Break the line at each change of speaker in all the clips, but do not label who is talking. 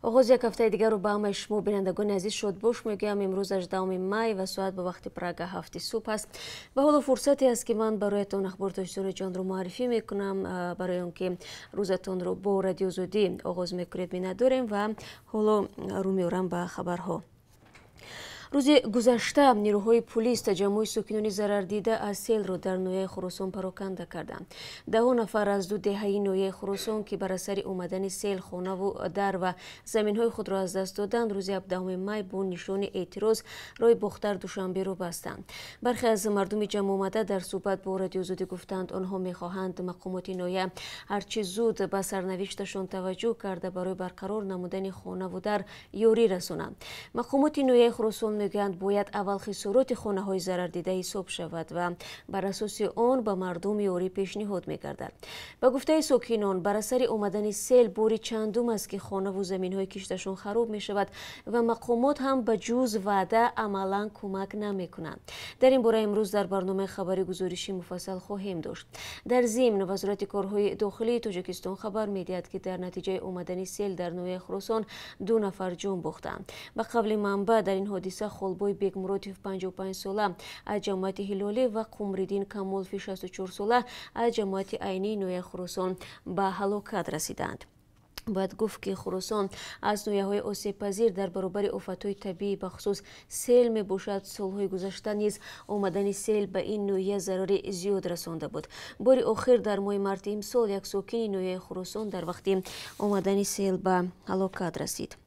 Оғози як ҳафтаи дигарро ба ҳамаи шумо бинандагони азиз шодбош мегӯям. Имрӯз 18 май ва соат ба вақти Прага 7 субҳ аст ва ҳоло фурсате аст, ки ман бароятон Ахбори Тоҷикистони ҷонро муаррифӣ мекунам. Барои он ки рӯзатонро бо Радио Озодӣ оғоз мекунед, миннатдорем ва ҳоло рӯ меорам ба хабарҳо. Рӯзи гузашта нерӯҳои пулис таҷаммуи сокинони зарардида аз селро дар ноҳияи Хуросон пароканда карданд. Даҳо нафар аз ду деҳаи ноҳияи Хуросон, ки бар асари омадани сел хонаву дар ва заминҳои худро аз даст доданд, рӯзи 17 май бо нишони эътироз роҳи Бохтар Душанберо бастанд. Бархе аз мардуми ҷамъомада дар суҳбат бо Радио Озодӣ гуфтанд, онҳо мехоҳанд мақомоти ноҳия ҳарчи зуд ба сарнавишташон таваҷҷӯҳ карда, барои барқарор намудани хонаву дар ёрӣ расонанд. Мақомоти ноҳияи Хуросон мегӯянд, бояд аввал хисороти хонаҳои зарардида ҳисоб шавад ва бар асоси он ба мардум ёрӣ пешниҳод мегардад. Ба гуфтаи сокинон, бар асари омадани сел бори чандум аст, ки хонаву заминҳои кишташон хароб мешавад ва мақомот ҳам ба ҷуз ваъда амалан кӯмак намекунанд. Дар ин бора имрӯз дар барномаи хабари гузориши муфассал хоҳем дошт. Дар зимн, Вазорати корҳои дохилии Тоҷикистон хабар медиҳад, ки дар натиҷаи омадани сел дар ноҳияи Хуросон ду нафар ҷон бохтанд. Ба қавли манбаъ, дар ин ҳодиса Холбой Бекмуродов, 55 сола, аз ҷамоати Ҳилолӣ ва Қумриддин Камолови, 64 сола, аз ҷамоати Айнии ноҳияи Хуросон ба ҳалокат расиданд. Бояд гуфт, ки Хуросон аз ноҳияҳои осебпазир дар баробари офатҳои табиӣ, бахусус сел мебошад. Солҳои гузашта низ омадани сел ба ин ноҳия зарари зиёд расонда буд. Бори охир дар моҳи марти имсол як сокини ноҳияи Хуросон дар вақти омадани сел ба ҳалокат расид.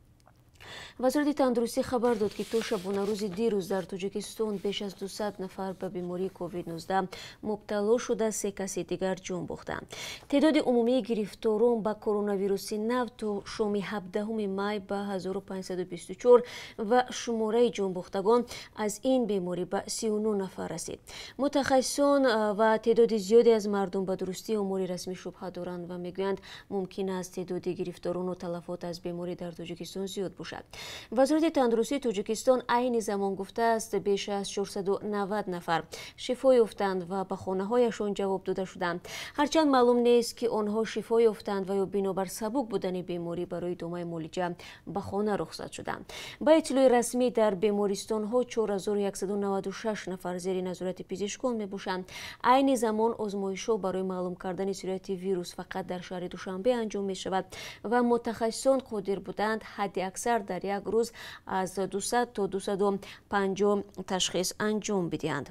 Вазорати тандурустӣ хабар дод, ки то шабонарӯзи дирӯз дар Тоҷикистон беш аз 200 нафар ба бемории COVID-19 мубтало шуда, се каси дигар ҷон бохтанд. Теъдоди умумии гирифторон ба коронавируси нав то шоми 17 май ба 1524 ва шумораи ҷонбохтагон аз ин беморӣ ба 39 нафар расид. Мутахассисон ва теъдоди зиёде аз мардум ба дурустии омори расмӣ шубҳа доранд ва мегӯянд, мумкин аст теъдоди гирифторону талафот аз беморӣ дар Тоҷикистон зиёд бошад. Вазорати тандурустии Тоҷикистон айни замон гуфтааст, беш аз 490 нафар шифо ёфтанд ва ба хонаҳояшон ҷавоб дода шуданд. Ҳарчанд маълум нест, ки онҳо шифо ёфтанд ва ё бинобар сабук будани беморӣ барои идомаи муолиҷа ба хона рухсат шуданд. Ба иттилои расмӣ, дар бемористонҳо 4196 нафар зери назорати пизишкон мебошанд. Айни замон озмоишҳо барои маълум кардани сирояти вирус фақат дар шаҳри Душанбе анҷом мешавад ва мутахассисон қодир буданд ҳадди аксар дар як рӯз аз 200 то 250 ташхис анҷом бидиҳанд.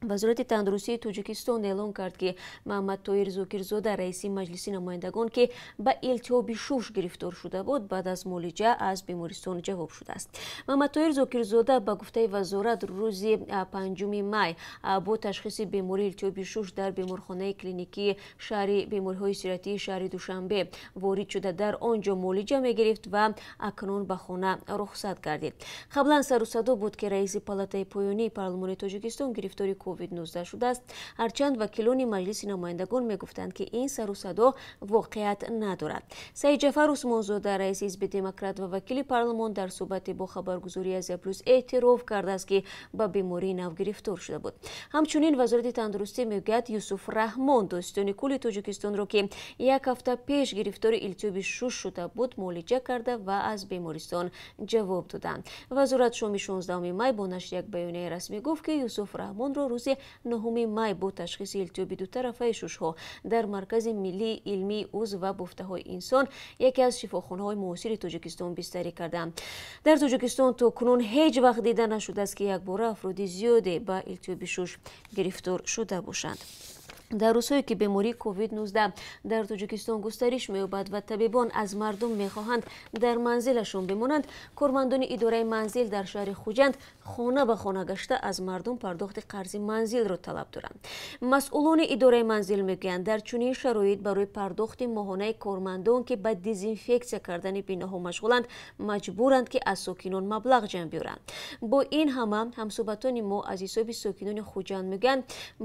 Вазорати тандурустии Тоҷикистон эълон кард, ки Маҳмад Тоир Зокирзода, раиси Маҷлиси намояндагон, ки ба илтиҳоби шуш гирифтор шуда буд, баъд аз муолиҷа аз бемористон ҷавоб шудааст. Маҳмад Тоир Зокирзода, ба гуфтаи вазорат, рӯзи 5 май бо ташхиси бемории илтиҳоби шуш дар беморхонаи клиникии шаҳри бемориҳои сироятии шаҳри Душанбе ворид шуда, дар он ҷо муолиҷа мегирифт ва акнун ба хона рухсат гардид. Қаблан сару садо буд, ки раиси палатаи поёнии парлумони Тоҷикистон гирифтори COVID-19 шудааст. Ҳарчанд вакилони Маҷлиси намояндагон мегуфтанд, ки ин сару садо воқеият надорад. Саидҷафар Усмонзода, раиси Ҳизби Демократ ва вакили парлумон, дар суҳбате бо хабаргузории Азия Плюс эътироф кардааст, ки ба бемории нав гирифтор шуда буд. Ҳамчунин Вазорати тандурустӣ мегӯяд, Юсуф Раҳмон, додситони кулли Тоҷикистонро, ки як ҳафта пеш гирифтори илтиҳоби шуш шуда буд, муолиҷа карда ва аз бемористон ҷавоб доданд. Вазорат шоми 16 май бо нашри як баёнияи расмӣ гуфт, ки Юсуф Раҳмонро рӯзи 9 май бо ташхиси илтиҳоби дутарафаи шушҳо дар Маркази миллии илмии узв ва бофтаҳои инсон, яке аз шифохонаҳои муосири Тоҷикистон, бистарӣ карданд. Дар Тоҷикистон то кунун ҳеҷ вақт дида нашудааст, ки якбора афроди зиёде ба илтиҳоби шуш гирифтор шуда бошанд. Дар рӯзҳое ки бемории COVID-19 дар Тоҷикистон густариш меёбад ва табибон аз мардум мехоҳанд дар манзилашон бимонанд, кормандони идораи манзил дар шаҳри Хуҷанд хона ба хона гашта, аз мардум пардохти қарзи манзилро талаб доранд. Масъулони идораи манзил мегӯянд, дар чунин шароит барои пардохти моҳонаи кормандон, ки ба дезинфексия кардани биноҳо машғуланд, маҷбуранд, ки аз сокинон маблағ ҷамъ биёранд. Бо ин ҳама, ҳамсӯҳбатони мо аз ҳисоби сокинони Хуҷанд мегӯянд,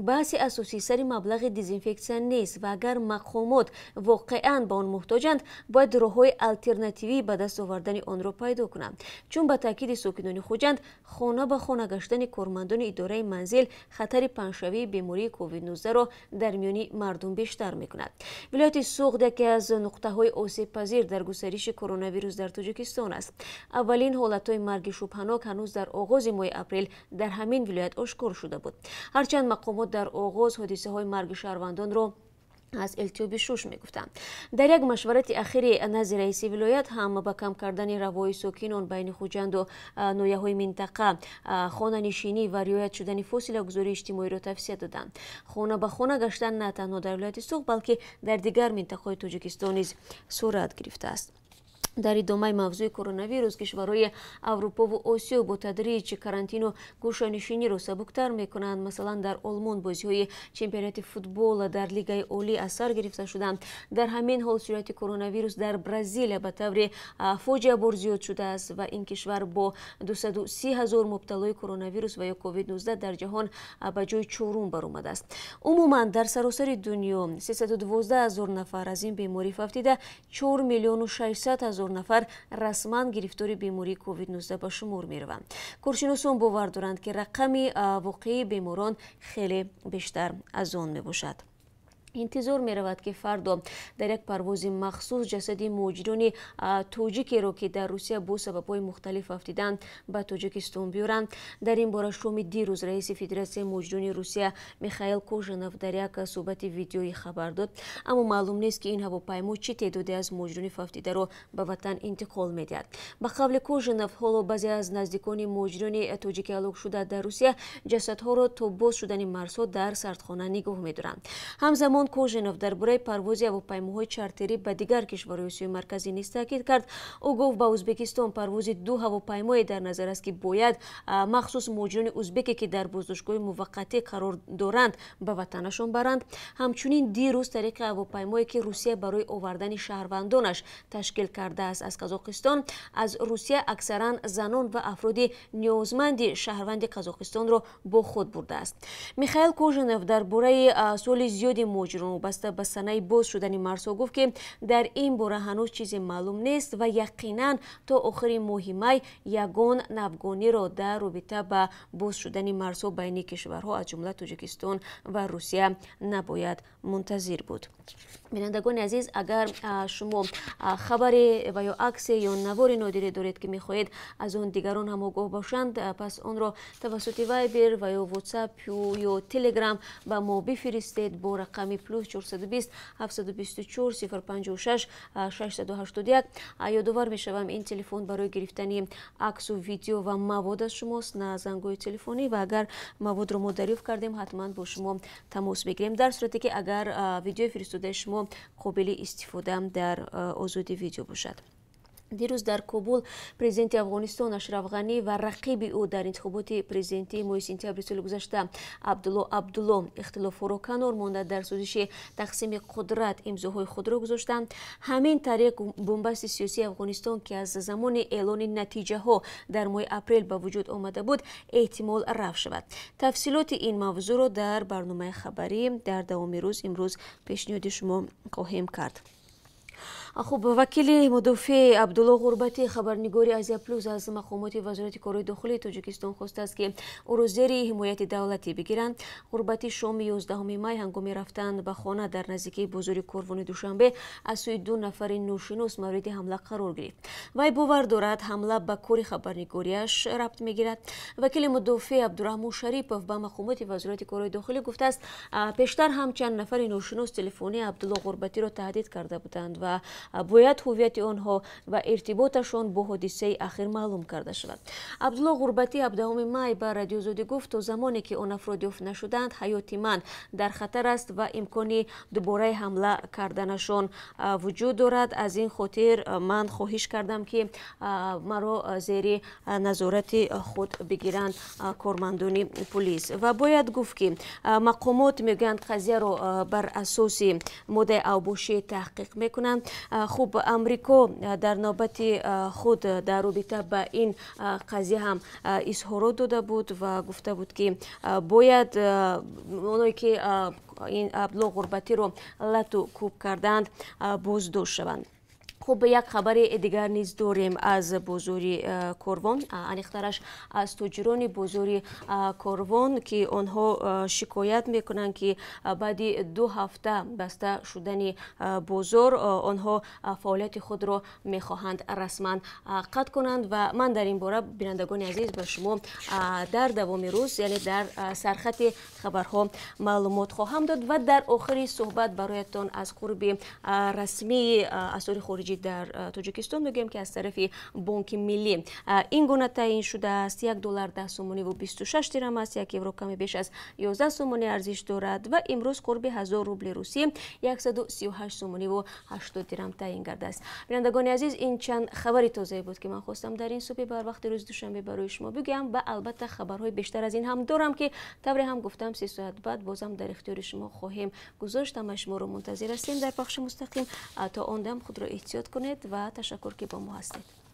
баҳси асосии сари маблағи Маблағи дезинфексия нест ва агар мақомот воқеан ба он муҳтоҷанд, бояд роҳҳои алтернативӣ ба даст овардани онро пайдо кунанд. Чун ба таъкиди сокинони Хуҷанд, хона ба хона гаштани кормандони идораи манзил хатари паҳншавии бемории COVID-19-ро дар миёни мардум бештар мекунад. Вилояти Суғд яке аз нуқтаҳои осебпазир дар густариши коронавирус дар Тоҷикистон аст. Аввалин ҳолатҳои марги шубҳанок ҳанӯз дар оғози моҳи апрел дар ҳамин вилоят ошкор шуда буд. Ҳарчанд мақомот дар оғоз ҳодисаҳои марги шаҳрвандонро аз илтиҳоби шуш мегуфтанд. Дар як машварати ахири назди раиси вилоят ҳам ба кам кардани равои сокинон байни Хуҷанду ноҳияҳои минтақа, хонанишинӣ ва риоят шудани фосилагузории иҷтимоиро тавсия доданд. Хона ба хона гаштан на танҳо дар вилояти Суғд, балки дар дигар минтақаҳои Тоҷикистон низ сурат гирифтааст. Дар идомаи мавзӯи коронавирус, кишварҳои Аврупову Осиё бо тадриҷ карантину гӯшанишиниро сабуктар мекунанд. Масалан, дар Олмон бозиҳои чемпионати футбол дар Лигаи Олӣ аз сар гирифта шуданд. Дар ҳамин ҳол сирояти коронавирус дар Бразилия ба таври фоҷиабор зиёд шудааст ва ин кишвар бо 230 ҳазор мубталои коронавирус ва ё COVID-19 дар ҷаҳон ба ҷои чорум баромадааст. Умуман дар саросари дунё 312 ҳазор нафар аз ин беморӣ фавтида, 4 миллиону 600 ҳазор нафар расман гирифтори бемории COVID-19 ба шумор мераванд. Коршиносон бовар доранд, ки рақами воқеии беморон хеле бештар аз он мебошад. Интизор меравад, ки фардо дар як парвози махсус ҷасади муҳоҷирони тоҷикеро, ки дар Русия бо сабабҳои мухталиф афтиданд, ба Тоҷикистон биёранд. Дар ин бора шоми дирӯз раиси Федератсияи муҳоҷирони Русия Михаил Кожанов дар як суҳбати видеоӣ хабар дод. Аммо маълум нест, ки ин ҳавопаймо чӣ теъдоде аз муҳоҷирони фавтидаро ба ватан интиқол медиҳад. Ба қавли Кожанов, ҳоло баъзе аз наздикони муҳоҷирони тоҷики ҳалокшуда дар Русия ҷасадҳоро то боз шудани марзҳо дар сардхона нигоҳ медоранд. Ҳамзамон Кожанов дар бораи парвози ҳавопаймоҳои чартерӣ ба дигар кишварҳои Осиёи Марказӣ низ таъкид кард. Ӯ гуфт, ба Ӯзбекистон парвози ду ҳавопаймое дар назар аст, ки бояд махсус муҳоҷирони ӯзбеке, ки дар боздоштгоҳи муваққатӣ қарор доранд, ба ватанашон баранд. Ҳамчунин дирӯз тариқи ҳавопаймое, ки Русия барои овардани шаҳрвандонаш ташкил кардааст аз Қазоқистон, аз Русия аксаран занон ва афроди ниёзманди шаҳрванди Қазоқистонро бо худ бурдааст. Михаил Кожанов дар бораи суоли зиёди муҳоҷирон вобаста ба санаи боз шудани марзҳо гуфт, ки дар ин бора ҳанӯз чизе маълум нест ва яқинан то охири моҳи май ягон навгониро дар робита ба боз шудани марзҳо байни кишварҳо, аз ҷумла Тоҷикистон ва Русия, набояд мунтазир буд. Бинандагони азиз, агар шумо хабаре ва ё аксе ё навори нодире доред, ки мехоҳед аз он дигарон ҳам огоҳ бошанд, пас онро тавассути Вайбер ва ё WhatsApp ё Telegram ба мо бифиристед бо рақами +420 724 056 681. Ёдовар мешавам, ин телефон барои гирифтани аксу видео ва мавод аз шумост, на зангҳои телефонӣ, ва агар маводро мо дарёфт кардем, ҳатман бо шумо тамос мегирем, дар сурате ки агар видеои фиристодаи шумо қобили истифода дар Озоди Видео бошад. Дирӯз дар Кобул президенти Афғонистон Ашраф Ғанӣ ва рақиби ӯ дар интихоботи президентии моҳи сентябри соли гузашта Абдулло Абдулло ихтилофҳоро канор монда, дар созиши тақсими қудрат имзоҳои худро гузоштанд. Ҳамин тариқ бунбасти сиёсии Афғонистон, ки аз замони эълони натиҷаҳо дар моҳи апрел ба вуҷуд омада буд, эҳтимол рафт шавад. Тафсилоти ин мавзӯъро дар барномаи хабарӣ дар давоми рӯз имрӯз пешниҳоди шумо хоҳем кард. Хуб, вакили мудофеъ Абдулло Ғурбатӣ, хабарнигори Азия Плюс, аз мақомоти Вазорати корҳои дохилии Тоҷикистон хостааст, ки ӯро зери ҳимояти давлатӣ бигиранд. Ғурбатӣ шоми 11 май ҳангоми рафтан ба хона дар наздикии бозори Корвони Душанбе аз сӯи ду нафари ношинос мавриди ҳамла қарор гирифт. Вай бовар дорад, ҳамла ба кори хабарнигориаш рабт мегирад. Вакили мудофеъ Абдураҳмон Шарипов ба мақомоти Вазорати корҳои дохилӣ гуфтааст, пештар ҳам чанд нафари ношинос телефонӣ Абдулло Ғурбатиро таҳдид карда буданд ва бояд ҳуввияти онҳо ва иртиботашон бо ҳодисаи ахир маълум карда шавад. Абдулло Ғурбатӣ 17 май ба Радиозодӣ гуфт, то замоне ки он афрод ёфт нашуданд, ҳаёти ман дар хатар аст ва имкони дубораи ҳамла карданашон вуҷуд дорад. Аз ин хотир ман хоҳиш кардам, ки маро зери назорати худ бигиранд кормандони пулис. Ва бояд гуфт, ки мақомот мегӯянд, қазияро бар асоси моддаи авбошӣ таҳқиқ мекунанд. Хуб, Амрико дар навбати худ дар робита ба ин қазия ҳам изҳорот дода буд ва гуфта буд, ки бояд оное ки ин Абдулло Ғурбатиро лату кӯб карданд, боздошт шаванд. Хуб, як хабари дигар низ дорем аз бозори Корвон, аниқтараш аз тоҷирони бозори Корвон, ки онҳо шикоят мекунанд, ки баъди 2 ҳафта баста шудани бозор онҳо фаъолияти худро мехоҳанд расман қатъ кунанд. Ва ман дар ин бора, бинандагони азиз, ба шумо дар давоми рӯз, яъне дар сархати хабарҳо, маълумот хоҳам дод. Ва дар охири суҳбат бароятон аз қурби расмии асъори хориҷӣ дар Тоҷикистон мегӯем, ки аз тарафи Бонки Миллӣ ин гуна таъин шудааст: 1 доллар 10 сомониву 26 дирам аст, 1 евро каме беш аз 11 сомонӣ арзиш дорад ва имрӯз қурби 1000 рубли русӣ 138 сомониву 80 дирам таъин гардааст. Бинандагони азиз, ин чанд хабари тозае буд, ки ман хостам дар ин субҳи барвақти рӯзи душанбе барои шумо бигӯям. Ва албатта хабарҳои бештар аз ин ҳам дорам, ки тавре ҳам гуфтам, 3 соат баъд бозам дар ихтиёри шумо хоҳем гузошт. Ҳамаи шуморо мунтазир ҳастем дар пахши мустақим. То он дам худро эҳтиёт кунед ва ташаккур, ки бо мо ҳастед.